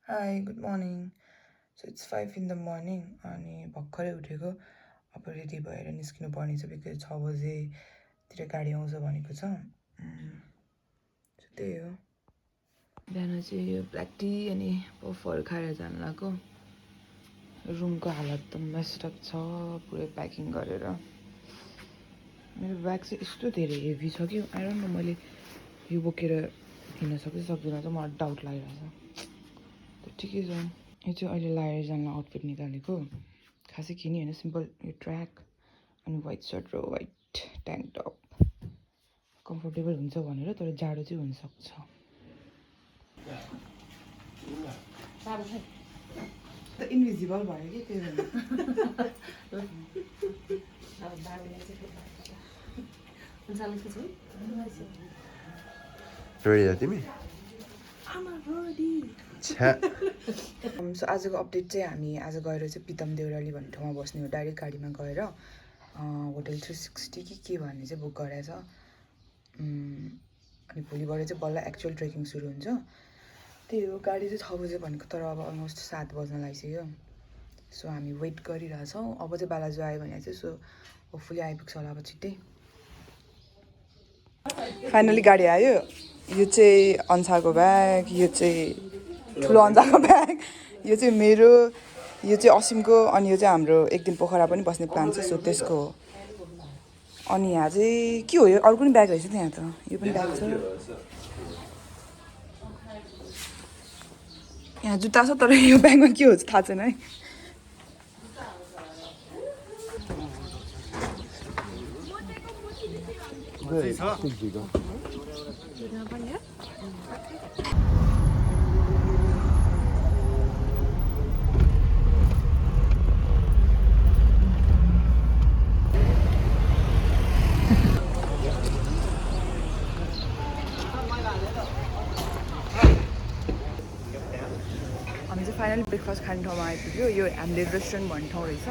Hi, good morning. So it's 5 in the morning अनि भर्खरै उठेको अब रेडी भएर निस्किनु पर्ने छ बिकज 6 बजेतिर गाडी आउँछ भनेको छ त्यही हो बिहान चाहिँ यो ब्ल्याक टी अनि पफहरू खाएर जानु लाग्यो रुमको हालत त मेस्टअप छ पुरै प्याकिङ गरेर मेरो ब्याग चाहिँ यस्तो धेरै हेभी छ कि आई डोन्ट नो मैले यो बोकेर हिँड्न सक्छु सक्दिनँ चाहिँ मलाई डाउट लागिरहेछ ठिकै छ यो चाहिँ अहिले लाएर जान आउटफिट निकालेको खासै किनी होइन सिम्पल यो ट्र्याक अनि वाइट सर्ट र वाइट ट्याङ्क टप कम्फोर्टेबल हुन्छ भनेर तर जाडो चाहिँ हुनसक्छ त इन्भिजिबल भयो कि त्यही रेडी तिमी सो आजको अपडेट चाहिँ हामी आज गएर चाहिँ पितम देउराली भन्ने ठाउँमा बस्ने हो डाइरेक्ट गाडीमा गएर होटल 360 के भन्ने चाहिँ बुक गरेछ अनि भोलिबाट चाहिँ बल्ल एक्चुअल ट्रेकिङ सुरु हुन्छ त्यही हो गाडी चाहिँ 6 बजे भनेको तर अब अलमोस्ट 7 बज्न लागिसक्यो सो हामी वेट गरिरहेछौँ अब चाहिँ बालाजु आयो भने चाहिँ सो होपफुली आइपुग्छ होला अब छिट्टै फाइनली गाडी आयो यो चाहिँ अन्साको ब्याग यो चाहिँ ठुलो अन्साको ब्याग यो चाहिँ मेरो यो चाहिँ असिमको अनि यो चाहिँ हाम्रो एक दिन पोखरा पनि बस्ने प्लान छ सो त्यसको हो अनि यहाँ चाहिँ के हो यो अर्को पनि ब्याग रहेछ त्यहाँ त यो पनि ब्याग छ यहाँ जुत्ता छ तर यो ब्यागमा के हो थाहा छैन है हामी चाहिँ फाइनली ब्रेकफास्ट खाने ठाउँमा आइपुग्यो यो हामीले रेस्टुरेन्ट भन्ने ठाउँ रहेछ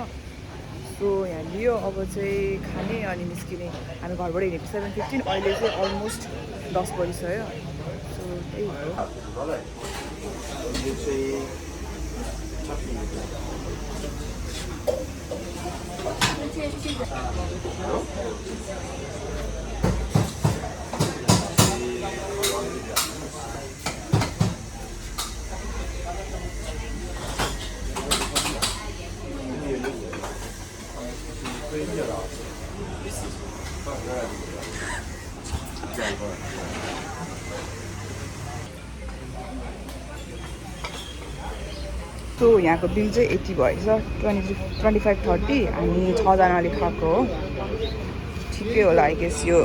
सो यहाँ लियो अब चाहिँ खाने अनि निस्किने हामी घरबाट हिँडेको 7:15 अहिले चाहिँ अलमोस्ट 10 बजिसक्यो सो त्यही हो सो यहाँको बिल चाहिँ 80 भएछ 25-30 हामी 6जनाले खाएको हो ठिकै होला आई गेस यो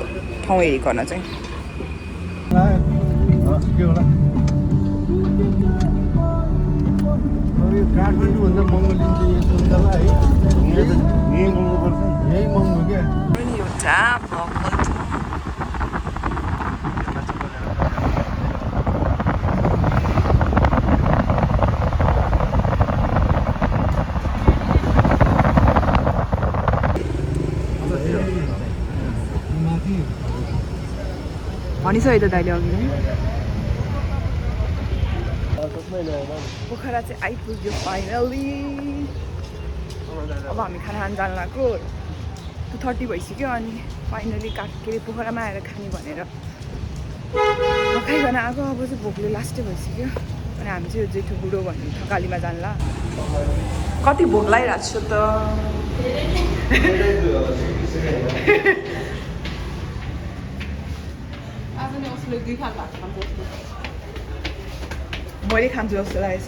ठाउँ हेरिकन चाहिँ काठमाडौँभन्दा महँगो लिन्छ यो सुन्तला है यही महँगो पर्छ यही महँगो क्या भनिसक्यो त दाइले अघि पोखरा चाहिँ आइपुग्यो फाइनली अब हामी खाना खान जानु लाग्यो 2:30 भइसक्यो अनि फाइनली के अरे पोखरामा आएर खाने भनेर नखाइकन आएको अब चाहिँ भोकले लास्टै भइसक्यो अनि हामी चाहिँ यो जेठो बुढो भन्ने थकालीमा जानला कति भोक लागिरहेको छ त मैले खान्छु जस्तो लागेछ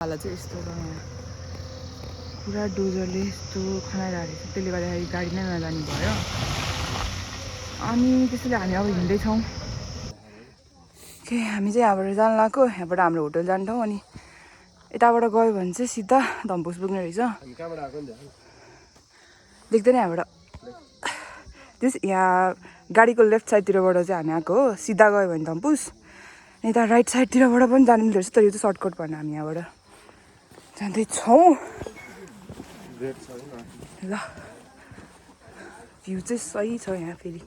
तल चाहिँ यस्तो छ यहाँ पुरा डोजरले यस्तो खनाइरहेको रहेछ त्यसले गर्दाखेरि गाडी नै नजाने भयो अनि त्यसैले हामी अब हिँड्दैछौँ के हामी चाहिँ यहाँबाट जान लाग्यो यहाँबाट हाम्रो होटल जाने ठाउँ अनि यताबाट गयो भने चाहिँ सिधा धम्पुस पुग्ने रहेछ देख्दैन यहाँबाट त्यस यहाँ गाडीको लेफ्ट साइडतिरबाट चाहिँ हामी आएको हो सिधा गयो भने धम्पुस यता राइट साइडतिरबाट पनि जानु मिल्दो रहेछ तर यो चाहिँ सर्टकट भएन हामी यहाँबाट जाँदैछौँ ल भ्यू चाहिँ सही छ यहाँ फेरि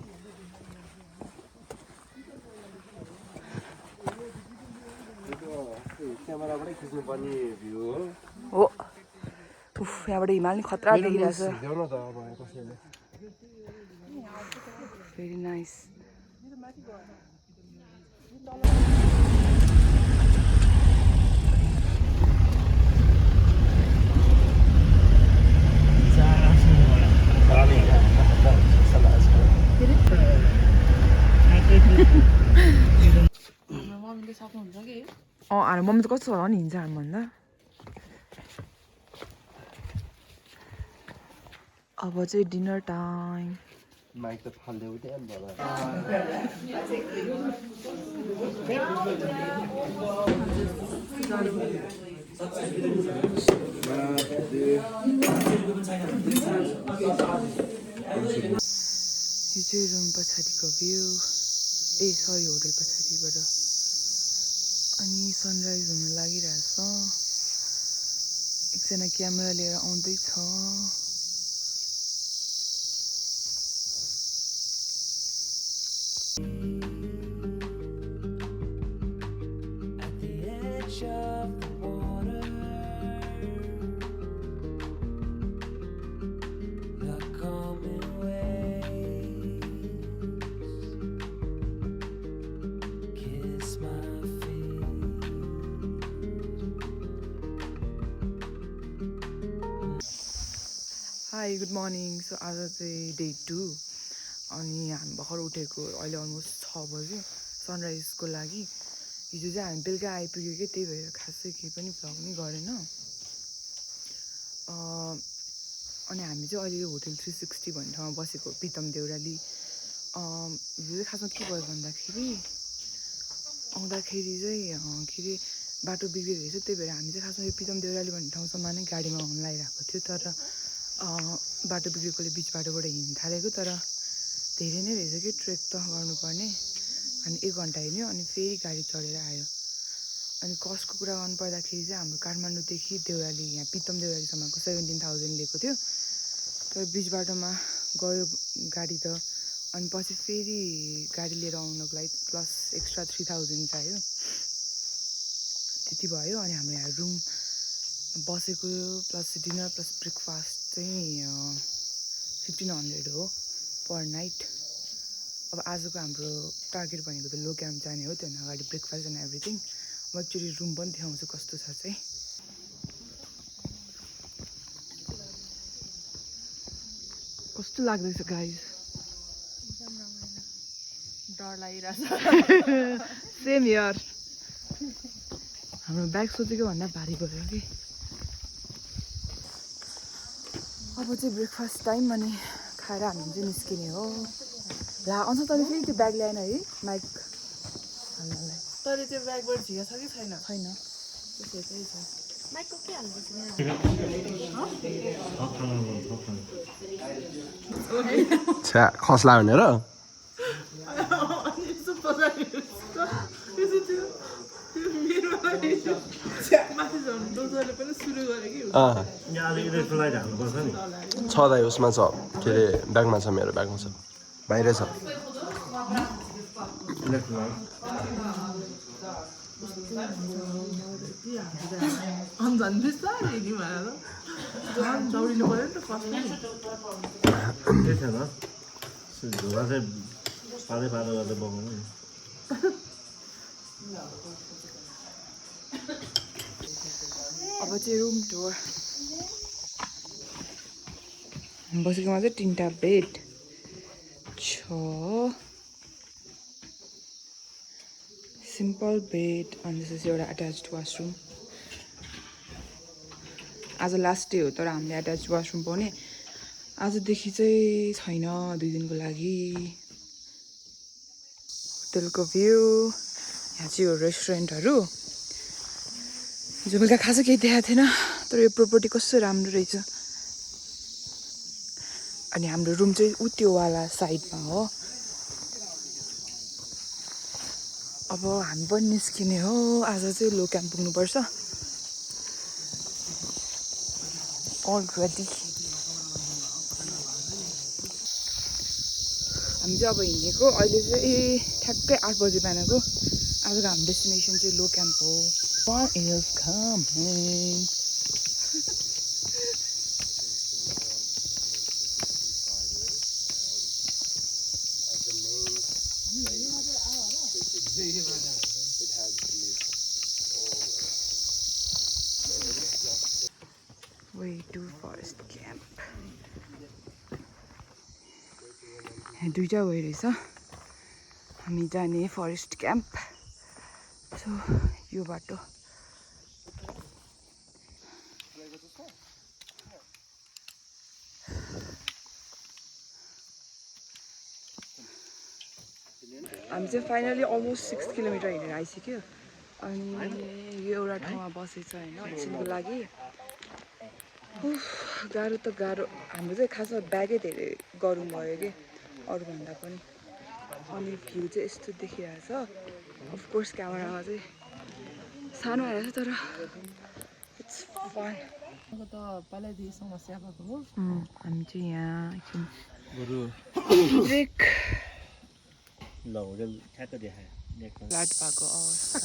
हो उफ यहाँबाट हिमाल नि खतरा देखिरहेछ भेरी नाइस हाम्रो मम्मी त कस्तो होला नि हिँड्छ हामीभन्दा अब चाहिँ डिनर टाइम माइक त फाल्दै उठ्यो यो चाहिँ रुम पछाडिको भ्यू ए सरी होटल पछाडिबाट अनि सनराइज हुन लागिरहेछ एकजना क्यामेरा लिएर आउँदैछ हाई गुड मर्निङ सो आज चाहिँ डे 2 अनि हामी भर्खर उठेको अहिले अलमोस्ट 6 बज्यो सनराइजको लागि हिजो चाहिँ हामी बेलुका आइपुग्यो कि त्यही भएर खासै केही पनि भ्लग नै गरेन अनि हामी चाहिँ अहिले होटल 360 भन्ने ठाउँमा बसेको प्रितम देउराली हिजो चाहिँ खासमा के भयो भन्दाखेरि आउँदाखेरि चाहिँ के अरे बाटो बिग्रियो रहेछ त्यही भएर हामी चाहिँ खासमा यो प्रितम देउराली भन्ने ठाउँसम्म नै गाडीमा आउनु लागिरहेको थियो तर बाटो बिग्रेकोले बिच बाटोबाट हिँड्नु थालेको तर धेरै नै रहेछ कि ट्रेक त गर्नुपर्ने अनि 1 घन्टा हिँड्यो अनि फेरि गाडी चढेर आयो अनि कस्टको कुरा गर्नुपर्दाखेरि चाहिँ हाम्रो काठमाडौँदेखि देउराली यहाँ प्रितम देउरालीसम्मको 17,000 लिएको थियो तर बिच बाटोमा गयो गाडी त अनि पछि फेरि गाडी लिएर आउनको लागि प्लस एक्स्ट्रा 3,000 चाहियो त्यति भयो अनि हाम्रो यहाँ रुम बसेको प्लस डिनर प्लस ब्रेकफास्ट चाहिँ 1,500 हो पर नाइट अब आजको हाम्रो टार्गेट भनेको त लो क्याम्प जाने हो त्यहाँ अगाडि ब्रेकफास्ट एन्ड एभ्रिथिङ म एक्चुअली रुम पनि देखाउँछु कस्तो छ चाहिँ कस्तो लाग्दैछ गाइज डर लागिरहेछ सेम हियर हाम्रो ब्याग सोचेको भन्दा भारी भयो कि अब चाहिँ ब्रेकफास्ट टाइम अनि खाएर हामी चाहिँ निस्किने हो ला अन्त तैँले फेरि त्यो ब्याग ल्याएन है माइक हाल्नलाई तैँले त्यो ब्यागबाट झिका छ कि छैन छैन त्यसै छ माइकको के हाल्दैछ छ्या खस्ला भनेर छ दाइ उसमा छ के अरे ब्यागमा छ मेरो ब्यागमा छ बाहिरै छ दौडिनु पऱ्यो नि त फर्स्टमा के छैन झोला चाहिँ पाँदै पाँदै गर्दै बगाउनु अब चाहिँ रुम टुर बसेकोमा चाहिँ 3टा बेड छ सिम्पल बेड अनि त्यसपछि एउटा एट्याच्ड वासरुम आज लास्ट डे हो तर हामीले एट्याच वासरुम पाउने आजदेखि चाहिँ छैन 2 दिनको लागि होटलको भ्यू यहाँ चाहिँ यो रेस्टुरेन्टहरू हिजो बेलुका खासै केही देखाएको थिएन तर यो प्रोपर्टी कस्तो राम्रो रहेछ अनि हाम्रो रुम चाहिँ उ त्योवाला साइडमा हो अब हामी पनि निस्किने हो आज चाहिँ लो क्याम्प पुग्नुपर्छ अलरेडी हामी चाहिँ अब हिँडेको अहिले चाहिँ ठ्याक्कै 8 बजे बिहानको आजको हाम्रो डेस्टिनेसन चाहिँ लो क्याम्प हो What is coming? Way to forest camp. यहाँ दुईटा way रहेछ हामी जाने फरेस्ट क्याम्प सो यो बाटो हामी चाहिँ फाइनली अलमोस्ट 6 किलोमिटर हिँडेर आइसक्यो अनि यो एउटा ठाउँमा बसेछ होइन एकछिनको लागि गाह्रो त गाह्रो हाम्रो चाहिँ खासमा ब्यागै धेरै गरौँ भयो कि अरूभन्दा पनि अनि भ्यू चाहिँ यस्तो देखिरहेछ अफकोर्स क्यामेरामा चाहिँ सानो आइरहेछ तर इट्स फन त पहिल्यैदेखि समस्या भएको हो हामी चाहिँ यहाँ एकछिन ब्रेक ल होटल ठ्याक्क देखायो फ्ल्याट भएको अवस्था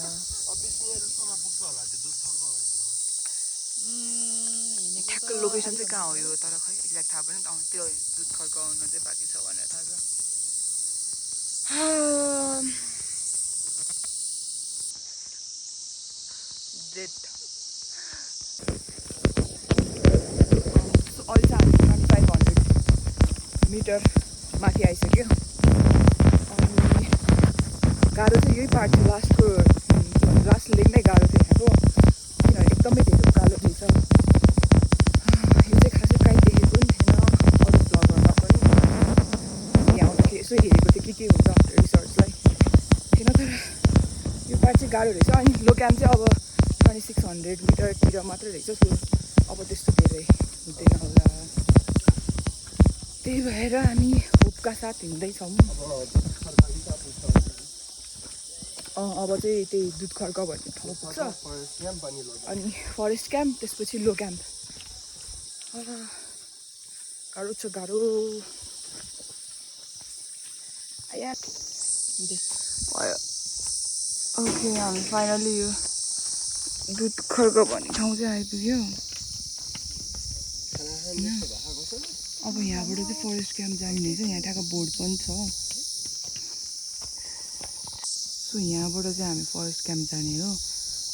ठ्याक्क लोकेसन चाहिँ कहाँ हो यो तर खै एक्ज्याक्ट थाहा पनि त्यो दुध खर्काउन चाहिँ बाँकी छ भनेर थाहा छ अहिले चाहिँ हामी 2500 मिटर माथि आइसक्यो अनि गाह्रो चाहिँ यही पार्ट थियो लास्टको लास्ट लेग नै गाह्रो थियो यहाँको किनभने एकदमै धेरै उकालो रहेछ यो चाहिँ खासै कहीँ देखेको पनि थिएन अरू भ्लगहरूमा पनि यहाँ आउँदाखेरि यसो हेरेको थियो के हुन्छ रिसर्चलाई थिएन तर यो पार्ट चाहिँ गाह्रो रहेछ अनि लो क्याम्प चाहिँ अब 2600 मिटरतिर मात्रै रहेछ सो अब त्यस्तो धेरै हुँदैन होला त्यही भएर हामी होपका साथ हिँड्दैछौँ अब चाहिँ त्यही दुध खर्क भन्ने ठाउँ पुग्छ अनि फरेस्ट क्याम्प त्यसपछि लो क्याम्प गाह्रो छ गाह्रो ओके हामी फाइनली यो दुध खर्क भन्ने ठाउँ चाहिँ आइपुग्यो अब यहाँबाट चाहिँ फरेस्ट क्याम्प जाने रहेछ यहाँ ठ्याक्क बोर्ड पनि छ सो यहाँबाट चाहिँ हामी फरेस्ट क्याम्प जाने हो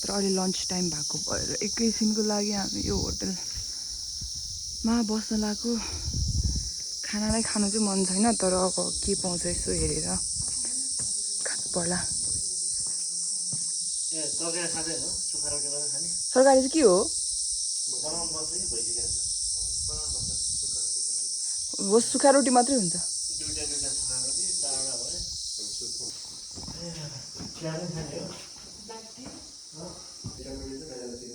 तर अहिले लन्च टाइम भएको भएर एकैछिनको लागि हामी यो होटलमा बस्न लागेको खाना नै खानु चाहिँ मन छैन तर अब के पाउँछ यसो हेरेर खानु पर्ला सरकारी चाहिँ के हो सुक्खा रोटी मात्रै हुन्छ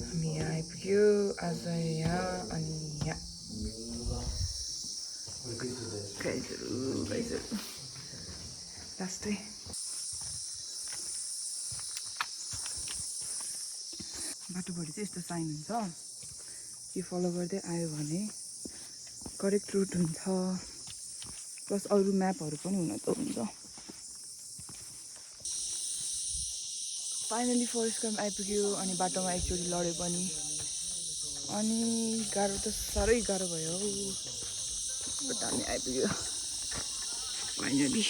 हामी यहाँ आइपुग्यो आज यहाँ अनि यहाँ गाइजहरू लास्टै बाटोभरि चाहिँ यस्तो साइन हुन्छ यो फलो गर्दै आयो भने करेक्ट रुट हुन्छ प्लस अरू म्यापहरू पनि हुन त हुन्छ फाइनली फरेस्ट क्याम्प आइपुग्यो अनि बाटोमा एकचोटि लड्यो पनि अनि गाह्रो त साह्रै गाह्रो भयो बट हामी आइपुग्यो फाइनली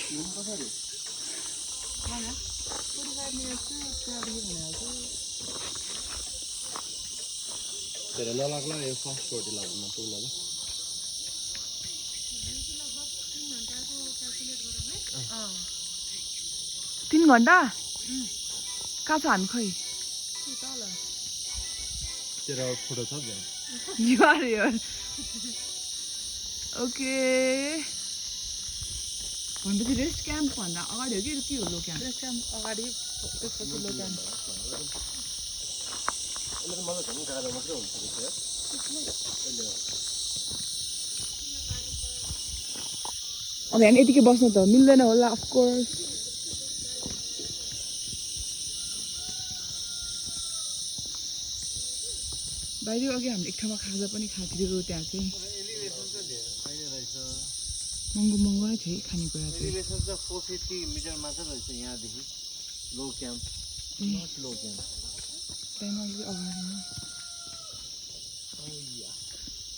धेरै नलाग्ला यो फर्स्ट रोटी लाग्नु पुग्न 3 घन्टा कहाँ छ हामी खै तेरो फोटो छ You are here. Okay. भनेपछि रेस्ट क्याम्प भन्दा अगाडि हो कि के हो लो क्याम्प? रेस्ट क्याम्प अगाडि त्यसपछि लो क्याम्प अब यहाँ यतिकै बस्नु त मिल्दैन होला अफकोर्स। बाहिर अघि हामीले एक ठाउँमा खाजा पनि खाएको थियो त्यहाँ चाहिँ महँगो महँगो नै थियो खानेकुरा चाहिँ। एलिभेसन चाहिँ 450 मिटर मात्र रहेछ यहाँदेखि लो क्याम्प नट लो क्याम्प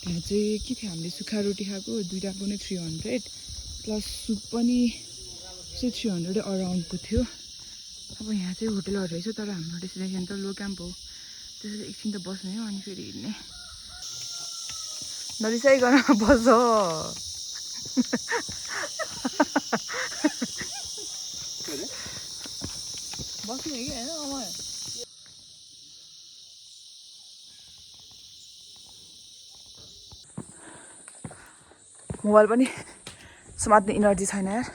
त्यहाँ चाहिँ के थियो हामीले सुक्खा रोटी खाएको दुइटाको नै 300 प्लस सुप पनि चाहिँ 300 अराउन्डको थियो। अब यहाँ चाहिँ होटलहरू रहेछ तर हाम्रो डेस्टिनेसन त लो क्याम्प हो त्यसैले एकछिन त बस्ने हो अनि फेरि हिँड्ने। नरिसाइकन बस बस्नु कि होइन अमर मोबाइल पनि समात्ने इनर्जी छैन यार।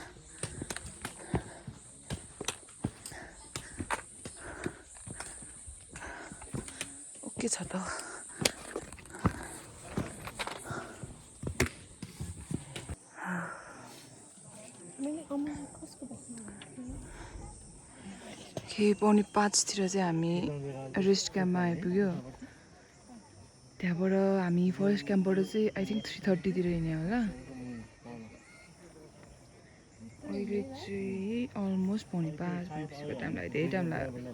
ओके छ त के 4:45 चाहिँ हामी रेस्ट क्याम्पमा आइपुग्यो। त्यहाँबाट हामी फर्स्ट क्याम्पबाट चाहिँ आई थिङ्क 3:30 हिँड्यो होला। अहिले चाहिँ अलमोस्ट 4:45 भनेपछिको टाइम लाग्यो धेरै टाइम लाग्यो।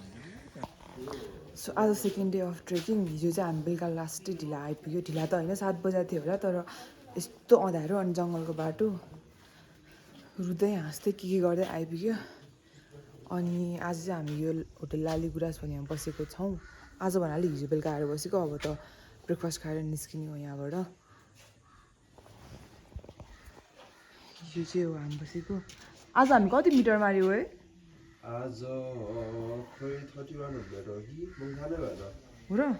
सो आज सेकेन्ड डे अफ ट्रेकिङ। हिजो चाहिँ हामी बेलुका लास्टै ढिला आइपुग्यो। ढिला त होइन 7 बजा थियो होला तर यस्तो अँध्यारो अनि जङ्गलको बाटो रुँदै हाँस्दै के गर्दै आइपुग्यो। अनि आज चाहिँ हामी यो होटल लाली गुराँस भन्नेमा बसेको छौँ। आज भन्नाले हिजो बेलुका आएर बसेको अब त ब्रेकफास्ट खाएर निस्किने हो यहाँबाट। यो चाहिँ हो हामी बसेको। आज हामी कति मिटर माऱ्यो है? आज खोइ 31 हुँदैन हो कि मुन्खानै भएर हो र?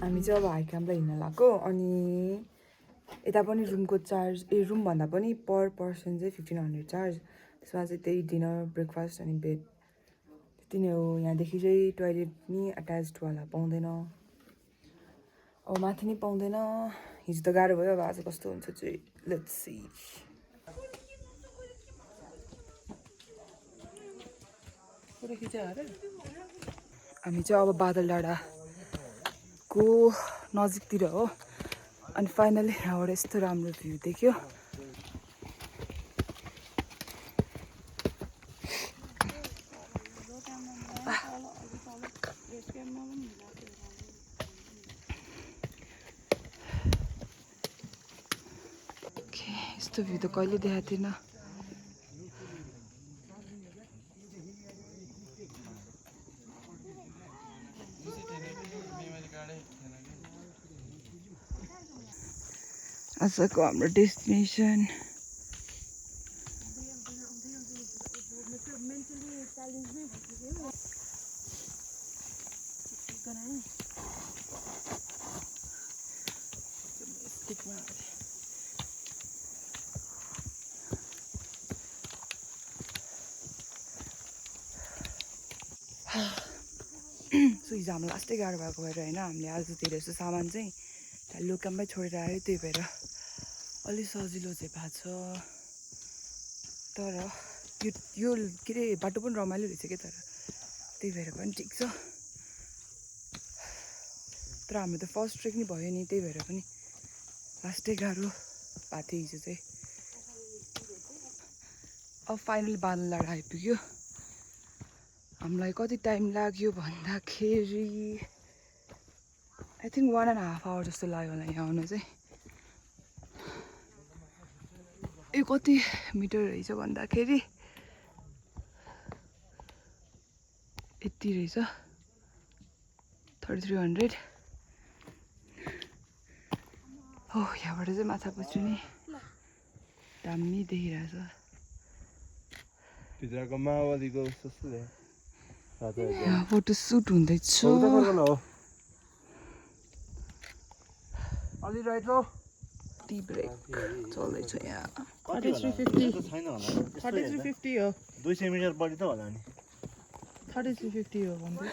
हामी चाहिँ अब हाई क्याम्पलाई हिँड्न लाग्यो। अनि यता पनि रुमको चार्ज रुम भन्दा पनि पर पर्सन चाहिँ 1500 चार्ज। त्यसमा चाहिँ त्यही डिनर ब्रेकफास्ट अनि बेड त्यति नै हो। यहाँदेखि चाहिँ टोइलेट नि एट्याचवाला पाउँदैन अब माथि नै पाउँदैन। हिजो त गाह्रो भयो अब आज कस्तो हुन्छ चाहिँ लेट्स सी। हामी चाहिँ अब बादल डाँडाको नजिकतिर हो। अनि फाइनली यहाँबाट यस्तो राम्रो भ्यू देख्यो। यस्तो भ्यू त कहिले देखाएको थिएन। आजको हाम्रो डेस्टिनेसन सो हिजो हाम्रो लास्टै गाह्रो भएको भएर होइन हामीले आज धेरै जस्तो सामान चाहिँ लो क्याम्पमै छोडेर आयो। त्यही भएर अलि सजिलो चाहिँ भएको छ तर यो के अरे बाटो पनि रमाइलो रहेछ क्या तर त्यही भएर पनि ठिक छ तर हाम्रो त फर्स्ट ट्रेक नै भयो नि त्यही भएर पनि लास्टै गाह्रो भएको थियो हिजो चाहिँ अब फाइनली बादलडाँडा आइपुग्यो हामीलाई कति टाइम लाग्यो भन्दाखेरि आई थिङ्क 1.5 आवर जस्तो लाग्यो होला यहाँ आउन चाहिँ यो कति मिटर रहेछ भन्दाखेरि यति रहेछ 3300 हो यहाँबाट चाहिँ माछा पुछु नि दामी देखिरहेछ भित्रको माओवादीको जस्तो यहाँ फोटो सुट हुँदैछ अलि राइट रो टी ब्रेक चल्दैछ यहाँ 3350 3350 हो 200 मिटर बढी त होला नि 3350 हो भन्दै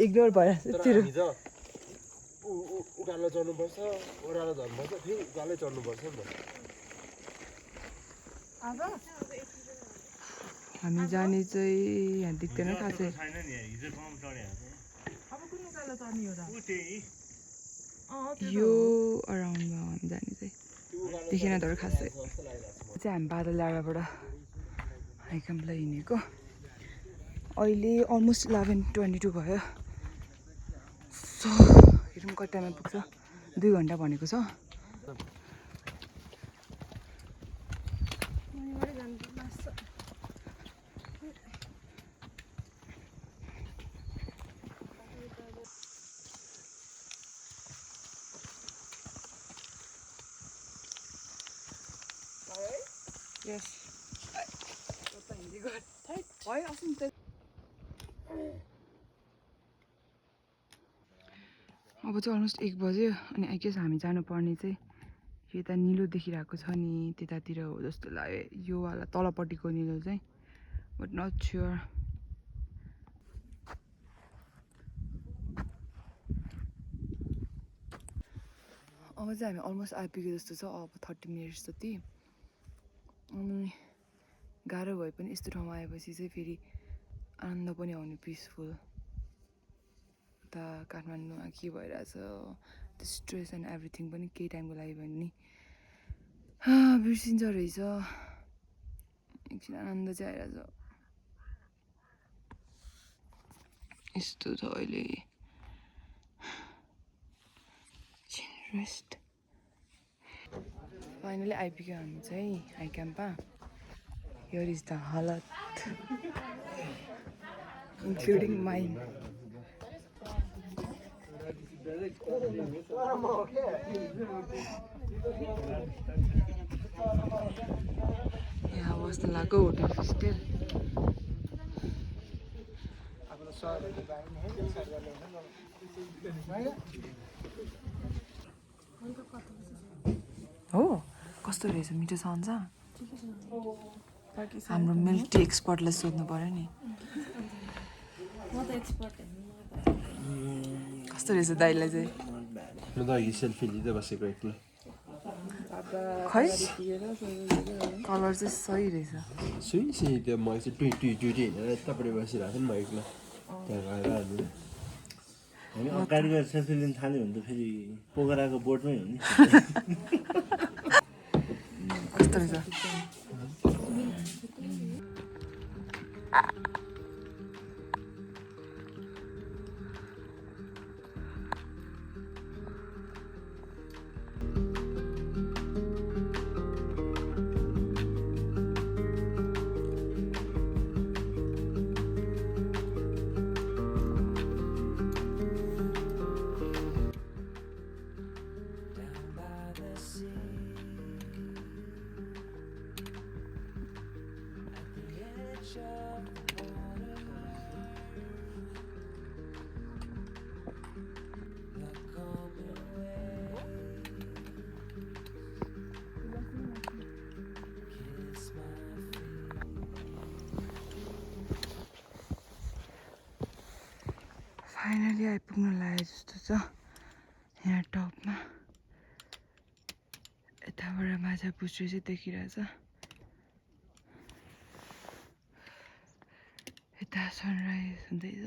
इग्नोर भइरहेको तेरो उकालो चढ्नुपर्छ ओह्रालो झर्नुपर्छ फेरि उकालै चढ्नुपर्छ नि हामी जाने चाहिँ यहाँ देख्दैन खासै छैन नि हिजो कम चढ्यो अब कुन उकालो चढ्ने हो र यो अराउन्डमा हामी जाने चाहिँ देखिन तर खासै चाहिँ हामी बादलडाँडाबाट हाइकम्पलाई हिँडेको अहिले अलमोस्ट 11:22 भयो सो हेरौँ कति टाइममा पुग्छ 2 घन्टा भनेको छ यस भयो अस्ति त अब चाहिँ अलमोस्ट 1 बज्यो अनि आई गेस हामी जानुपर्ने चाहिँ यता निलो देखिरहेको छ नि त्यतातिर हो जस्तो लाग्यो यो वाला तलपट्टिको निलो चाहिँ बट नट स्योर अब चाहिँ हामी अलमोस्ट आइपुग्यो जस्तो छ अब 30 मिनट्स जति अनि गाह्रो भए पनि यस्तो ठाउँमा आएपछि चाहिँ फेरि आनन्द पनि आउने पिसफुल उता काठमाडौँमा के भइरहेछ त्यो स्ट्रेस एन्ड एभ्रिथिङ पनि केही टाइमको लागि भयो नि बिर्सिन्छ रहेछ एकछिन आनन्द चाहिँ आइरहेछ यस्तो छ अहिले रेस्ट फाइनली आइपुग्यो हामी चाहिँ हाई क्याम्पमा हियर इज द हालत इन्क्लुडिङ माइन यहाँ बस्न लाग्यो होटल होस्टेल हो कस्तो रहेछ मिठो सहन्छ हाम्रो मिल्क टी एक्सपर्टलाई सोध्नु पर्यो नि कस्तो रहेछ दाइलाई चाहिँ म त अघि सेल्फी लिँदै बसेको एक्लै खै कलर चाहिँ सही रहेछ सुई त्यो म चाहिँ 20 हिँडेर यतापट्टि बसिरहेको थिएँ नि म एक्लै त्यहाँ गएर हामी अगाडि गएर सेल्फी लिन थाल्यो भने त फेरि पोखराको बोटमै हो नि कस्तो रहेछ माछा पुच्छ्रे चाहिँ देखिरहेछ यता सनराइज हुँदैछ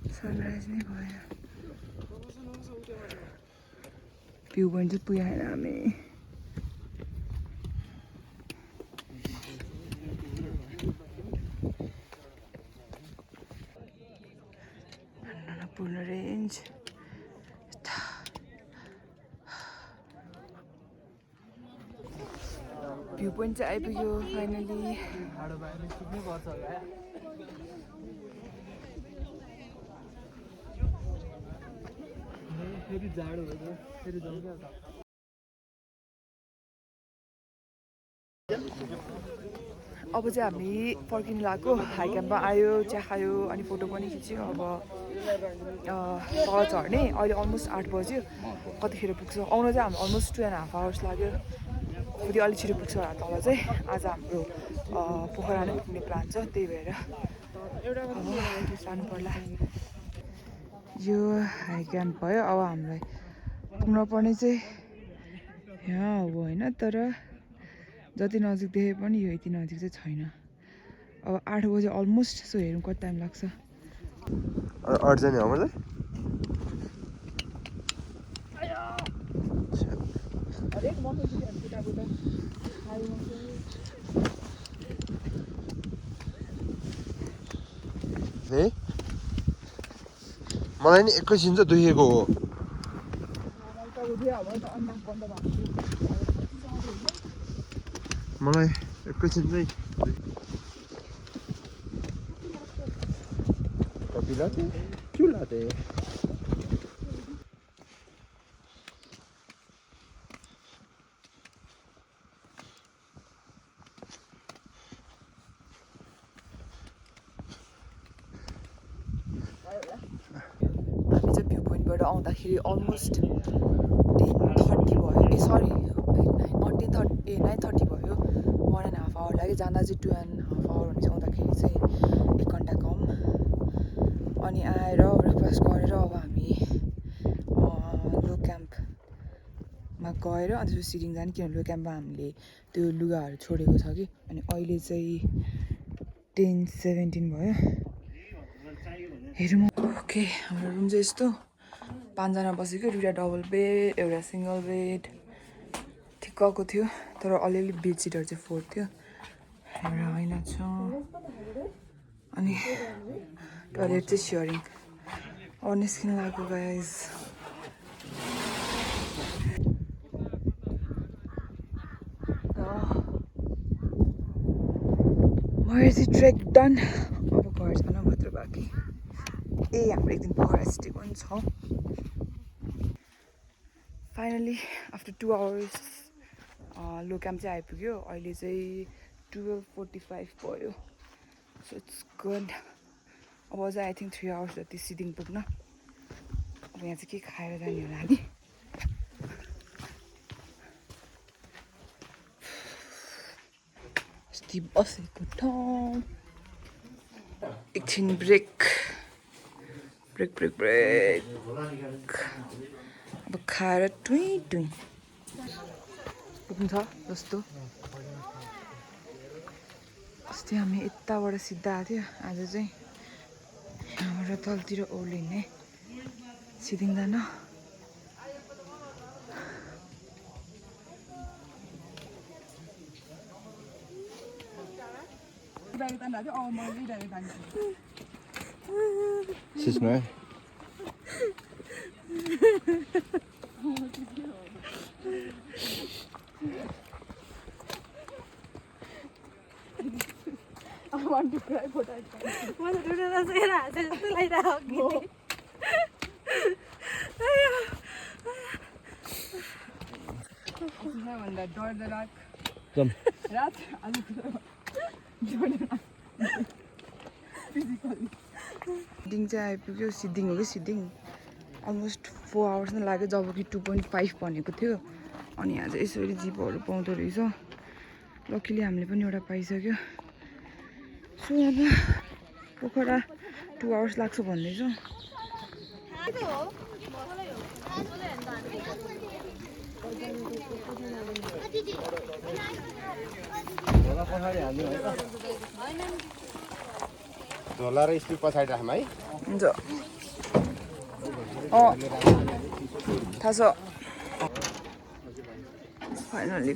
सनराइज नै भयो भ्यू पोइन्ट चाहिँ पुगेन हामी Annapurna Range भ्यू पोइन्ट चाहिँ आइपुग्यो फाइनली फेरि जाडो भयो फेरि जाउँ क्या अब चाहिँ हामी फर्किनु लाग्यो हाई क्याम्पमा आयो चिया खायो अनि फोटो पनि खिच्यो अब तल झर्ने अहिले अलमोस्ट 8 बज्यो कतिखेर पुग्छ आउन चाहिँ हामी अलमोस्ट 2.5 आवर्स लाग्यो फेरि अलिक छिटो पुग्छ होला तल चाहिँ आज हाम्रो पोखरा नै पुग्ने प्लान छ त्यही भएर जानु पर्ला यो हाई क्याम्प भयो अब हामीलाई पुग्न पर्ने चाहिँ यहाँ हो होइन तर जति नजिक देखे पनि यो यति नजिक चाहिँ छैन अब 8 बजे अलमोस्ट सो हेरौँ कति टाइम लाग्छ अर्जनी हो मलाई मलाई नि एकैछिन चाहिँ दुखेको हो मलाई एकैछिन चाहिँ कॉपी लाते क्यों लाते हामी चाहिँ भ्यू पोइन्टबाट आउँदाखेरि अलमोस्ट 10:30 भयो ए सरी 9:30 भयो 1.5 आवर लाग्यो जाँदा चाहिँ 2.5 आवर हुन्छ आउँदाखेरि चाहिँ 1 घन्टा कम अनि आएर ब्रेकफास्ट गरेर अब हामी लो क्याम्पमा गएर अनि त्यसपछि सिरिङ जाने किनभने लो क्याम्पमा हामीले त्यो लुगाहरू छोडेको छ कि अनि अहिले चाहिँ 10:17 भयो हेरौँ ओके हाम्रो रुम चाहिँ यस्तो 5 जना बसेको 2टा डबल बेड एउटा सिङ्गल बेड ठिक्कको थियो तर अलिअलि बेडसिटहरू चाहिँ 4 थियो एउटा ऐना छ अनि टोयलेट चाहिँ सेयरिङ और निस्किन लागेको गाइज मेरो चाहिँ ट्रेक डन अब घर जान मात्र बाँकी हाम्रो एक दिन पोखरा सिटी पनि छ फाइनली आफ्टर 2 आवर्स लो क्याम्प चाहिँ आइपुग्यो अहिले चाहिँ 12:45 भयो सो इट्स गुड अब चाहिँ आई थिङ्क 3 आवर्स जति सिदिङ पुग्न अब यहाँ चाहिँ के खाएर जाने होला नि अस्ति बसेको ठाउँ एकछिन ब्रेक अब खाएर टुई पुग्नु छ जस्तो अस्ति हामी यताबाट सिधा आएको थियो आज चाहिँ यहाँबाट तलतिर ओर्लिने सिदिङ जान सिस्नो है I want to cry for that. Mana dulu rasa rasa tu lain dah gini. I want that door the rock. Come. Rat, Ali Jordan. Physically. सिदिङ चाहिँ आइपुग्यो सिदिङ हो कि सिदिङ अलमोस्ट 4 आवर्स नै लाग्यो जब कि 2.5 भनेको थियो अनि यहाँ चाहिँ यसरी जिपहरू पाउँदो रहेछ लकिली हामीले पनि एउटा पाइसक्यो सो अब पोखरा 2 आवर्स लाग्छ भन्दैछु झोला र स्पिड पछाडि राखौँ है हुन्छ थाहा छ फाइनली